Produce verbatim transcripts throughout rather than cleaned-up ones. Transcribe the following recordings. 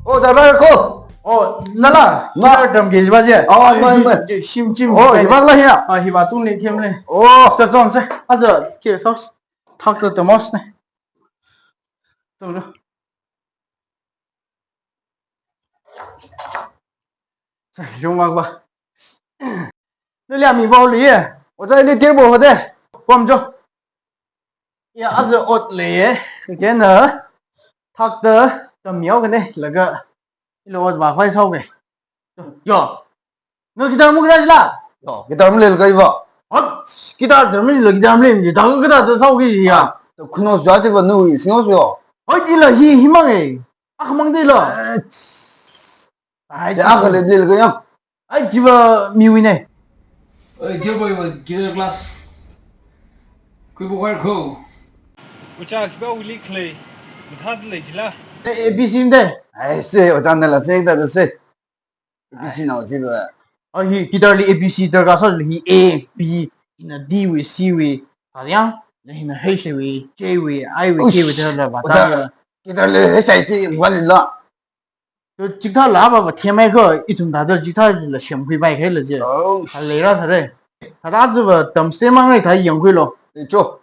Oh, ojā rāko. Oh, nala. Ma. Nala tamki jiva je. Oh, mai, mai. Je, shim, shim. Oh, hivākla hina. Ah, hivā tungli themli. Oh. Cha chon se. Aja, ke sau. Thakta tamos ne. Tunglu. Sa, jung mak ba. Nali ami bau li ye. Ojā ili tir bo hode. Pom jo. Ya, aja ot leiye. Kena thakta tamyao kane laga ilo ot ba khoi sau ke. Yo. No guitar mu kira jila. Yo, guitar mu lel kai ba. Hot, guitar tam lel, guitar mu lel. Dang guitar to sau ki ya. To kuno ja je ba nu, sino so. Hoi, ila hi, hi mang e. Ak mang de lo. Ai, ya, ak le lel kai ya. Ai, jiva mi wi ne. Oi, dear boy, wa guitar class. Kui bo war ko. Ojā kiba uli kle. Muthat le jila. A B C de. Ai, se, ojā nala se, da se. A B C na jiva. A hi, guitar li A B C darkar sa hi A, B, hina D wi, C wi. Kayang, na hina H wi, J wi, I wi, K wi, da la ba ta. Ojā, guitar li H I J wali la. To jikta la ba ba themai ko, ithum da to jikta la shem khui bai khai la je. Oh. Ka le ra sa re. Thāda jiva tam ste mang re thā yang khui lo. E cho.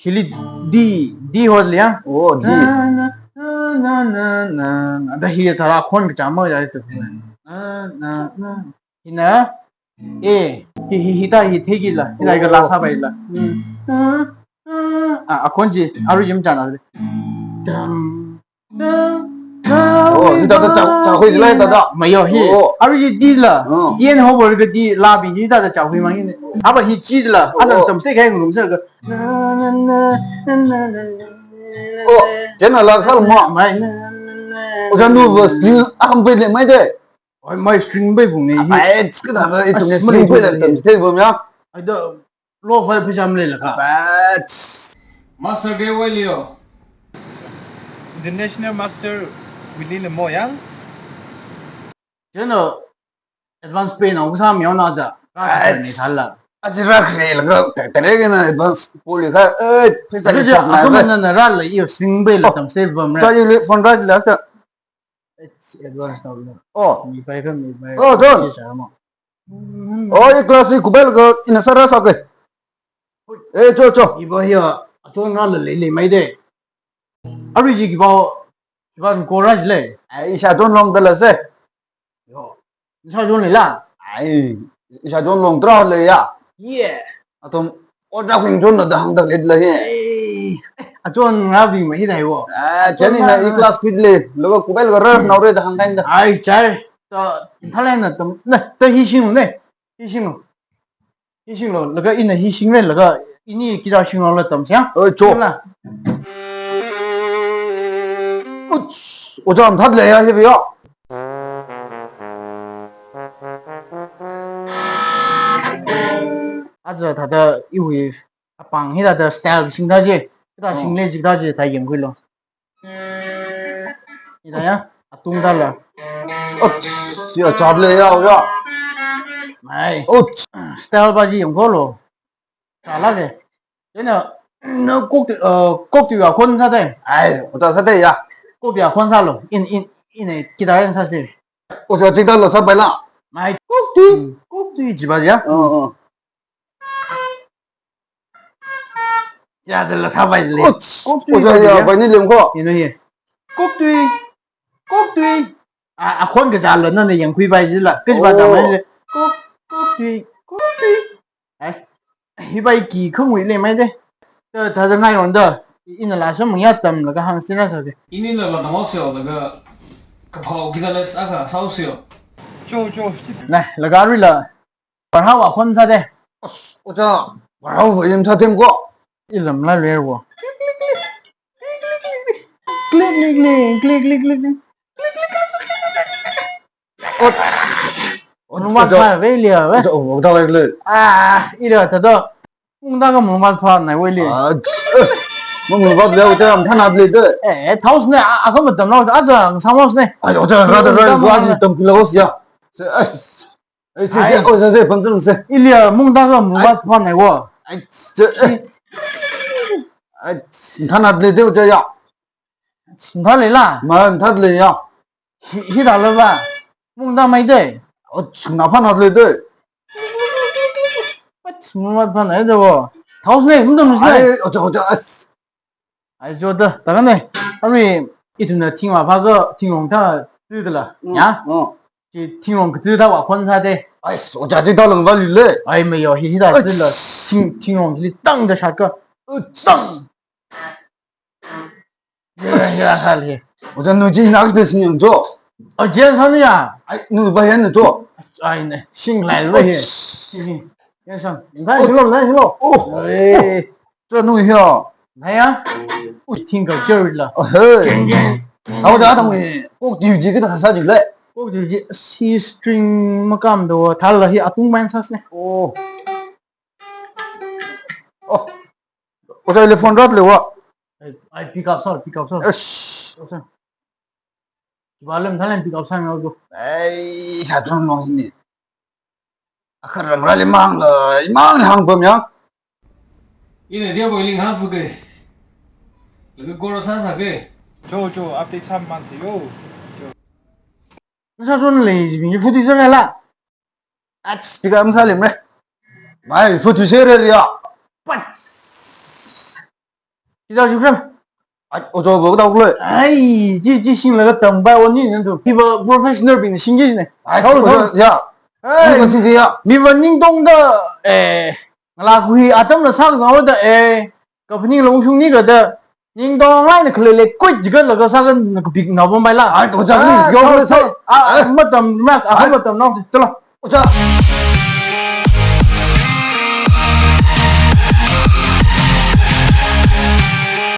Hili D, D hot liya. Oh, D. Na, na, na. Da hi thāda khon ka chamo ya to. Na, na, na. Hina. E. Hi, hi, hi ta hi thegi la. Hina ka la sa bai la. Ah, akhon ji, aru yim chana. Dam. Oh, hi ta ta cha, cha hui jilai ta ta. Mayo hi. Oh. Aru ji D la. Oh. D N ho bor ka D la bi hi ta ta cha hui mang hi ne. Aba hi G la. Oh. Ana tam se kai ngum se ka. Na, na, na. Oh, jena la sal mo. Mai. Ojā nu verse string akam pe le mai de. Oi, mai string bai bung ne hi. Ai, tska da da, ithum ne string bai la tam stay bom ya. Ai da, lo file phi jam le la ka. Bats. Master ke wai liyo. International master wili le mo yang. Jeno, advance pay na usa mi ona ja. Ka sa ni sala. Aji rak le la ka, ta ta le na advance poli ka, eh, pisa le chak na. Akam na na ra le iyo string bai la tam stay bom ra. Ta le phone ra la ka. It's advance now, you know. Oh. Mi pai ka, mi pai. Oh, John. Ki sa ma. Oh, i class i kubai ka ina sara sa ke. Eh, cho, cho. Iba hiya, achon na le le le mai de. Aru ji kiba, kiba ko ra le. Ai, isa John long da la se. Yo. Isa John le la. Ai, isa John long tra le ya. Yeah. Athum, ojā khwing chon na da hang da let la hi. Ei, achon nga bi ma hi dai wo. Ah, chani na i class khuit le, lo ko kubai lo ras nau re da hang kan da. Ai, chai. Ta, thale na tam, na, ta hi sing ne. Hi sing lo. Hi sing lo, laga ina hi sing le, laga ini kita sing lo la tam siang. Oi, cho. La. Uts, ojā am that le ya, hi bi ya. Aja thāda iwui apāng hi thāda style sing da je, thāda sing le jik da je, thā yangkhui lo. Hi thā ya, atung da la. Ot, ya chap le ya, ya. Mai. Ot. Style ba ji yangkhui lo. Chala ke. Ina, na kok ti, eh, kok ti ya khon sa de. Ai, ota sa de ya. Kok ti ya khon sa lo. In, in, in, eh, kita yang sa se. Ota jik da lo sa bai la. Mai, kok ti, kok ti ji ba ya. Oh, oh. Ya, de la sa bai le. Kok ti ota ya, bai ni lem ko. Ina ye. Kok ti, kok ti. A, akhon ka jalo na ne yangkhui bai ji la. Ka ji ba da mai le. Kok, kok ti, kok ti. Ai, hi bai ki khangwui le mai de. Ta, ta, ta ngai on da. Ina la sham ya tam laga hang sina sa de. Ini la la tamo seo laga kaphao kita le sa ka sao seo. Cho, cho. Na, laga ri la. Parhao akhon sa de. As, ojā, parhao yim sa tem ko. Ilam la le wo. Click, click, click. Click, click, click. Ot. Ot, mungmat ot, pha ve lia ve. Ot, ot, ot, ot, ot. Ah, ira ta do. Mungda ka mungmat pha nai ve lia. Ah, eh. Mungmat pha ve, ot, am thana ble de. Eh, thaus ne, a, a ka matam na, a ja, ang samos ne. Ai, ot, ra, ra, ra, ra, tam kila os ya. Se, ai. Ai, se, se, ai. Ot, se, se, pam se. Ilia, mungda ka mungmat pha nai ve. Ai, se, eh. Ai, thana ble de, ot, ya. Thale la. Ma, thale ya. Hi, hi da lava. Mung da mai de. O, sung na phan hat le de. Pat, mung mat phan ai de wo. Thaus ne, mung da nus ne. Ai, oja, oja, as. Ai, jo da, ta ne. Ami, ithumna thingwa pha ga, thingrong ta, tu de la. Mm, ya? Mm. Chi thingrong ka tu da wa khon sa de. Ai, oja ji da lang va lu le. Ai, mai yo, hi, hi da Ai. Tu la. Thing, thingrong li tang da shat ka. Tang. Jira, jira, hal hi. Oja nu ji nak de sin yang jo. O, jian san ya. Ai, nu ba yan jo. Ai, ne, sing lai lo hi. Yan san. Ngai, sing lo, ngai, sing lo. Oh. Ai. Cha nu hi ya. Ngai ya. Ui, thing ka jer la. Oh, hey. Jeng, jeng. Tao ja tang ni. Kok tiu ji ka ta sa ji le. Kok tiu ji si string makam do thal la hi atung man sas ne. Oh. Oh. Oja ile phone rat le wa. Ai, ai, pick up sal, pick up sal. Eish. Pick up sal. Kiba lem thalen pick up sal ngau jo. Ai, sa chon long ni. Akar rang ra le mang la, mang le hang bam ya. Ina dia boiling hang fu ke. Laga gor sa sa ke. Jo, jo, update sam man si yo. Jo. Sa chon le, ji fu di sa la. Ats, pick up masālim re. Mai, photo share re ya. Pat. Kita juga. Ai, ojo bo ta kule. Ai, ji, ji sing laga tam bai wani nan tu. Kiba professional bing sing ji ne. Ai, Thau, ojo, thau. Ya. Ai. Ojo sing ya. Mi ba ning dong da, eh, ngala kui atam la sang sa da, eh. Kaphaning long shung ni ka da, ning dong lai na khalei lei koi jigat laga sa kan na kapik na bom bai la. Ai, to ja ni, Ah, yo, to, to, to. Ah, Ai. Matam mak, ah, Ai. Matam nong, chalo. Oja.